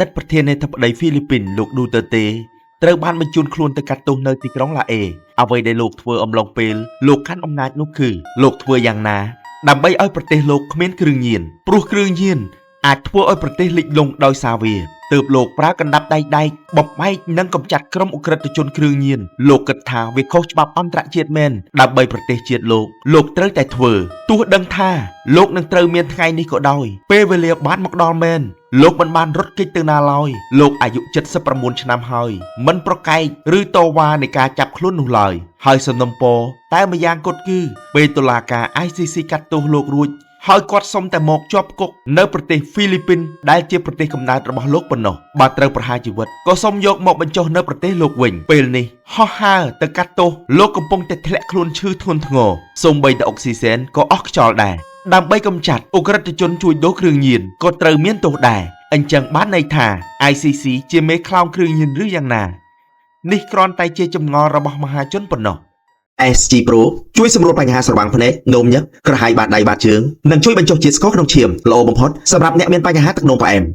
តីតប្រធានាធិបតីហ្វីលីពីនលោកឌូតឺតេត្រូវបានបញ្ជូនខ្លួនទៅកាត់ទោសនៅទីក្រុងឡាអេអ្វីដែលលោកធ្វើអំឡុងពេលលោកកាន់អំណាចនោះគឺលោកធ្វើយ៉ាងណាដើម្បីឲ្យប្រទេសលោកគ្មានគ្រឿងញៀនព្រោះគ្រឿងញៀនអាចធ្វើឲ្យប្រទេសលិចលង់ដោយសារវាទើបលោកប្រើកណ្ដាប់ដៃដែកបំបែកនិងកម្ចាត់ក្រុមឧក្រិដ្ឋជនគ្រឿងញៀនលោកគិតថាវាខុសច្បាប់អន្តរជាតិមែនដើម្បីប្រទេសជាតិលោកលោកត្រូវតែធ្វើទោះដឹងថាលោកនឹងត្រូវមានថ្ងៃនេះក៏ដោយពេលវេលាបានមកដល់មែនលោកមិនបានរត់គេចទៅណាឡើយលោកអាយុ79ឆ្នាំហើយមិនប្រកែកឬតវ៉ានៃការចាប់ខ្លួននោះឡើយហើយសំណុំពរតែម្យ៉ាងគត់គឺពេលតុលាការ ICC កាត់ទោសលោករួចហើយគាត់សុំតែមកជាប់គុកនៅប្រទេសហ្វីលីពីនដែលជាប្រទេសកំណើតរបស់លោកប៉ុណ្ណោះបើត្រូវប្រហារជីវិតក៏សុំយកមកបញ្ចុះនៅប្រទេសលោកវិញពេលនេះហោះហើរទៅកាត់ទោសលោកកំពុងតែធ្លាក់ខ្លួនឈឺធ្ងន់ធ្ងរសូម្បីតែអុកស៊ីសែនក៏អស់ខ្យល់ដែរដើម្បីកម្ចាត់ឧក្រិដ្ឋជនជួញដូរគ្រឿងញៀនក៏ត្រូវមានទោសដែរអញ្ចឹងបានន័យថា ICC ជាមេខ្លោងគ្រឿងញៀនឬយ៉ាងណានេះគ្រាន់តែជាចម្ងល់របស់មហាជនប៉ុណ្ណោះ SG Pro ជួយសម្រួលបញ្ហាស្រវាំងភ្នែកនោមញឹកក្រហាយបាតដៃបាតជើងនិងជួយបញ្ចុះជាតិស្ករក្នុងឈាមល្អបំផុតសម្រាប់អ្នកមានបញ្ហាទឹកនោមផ្អែម។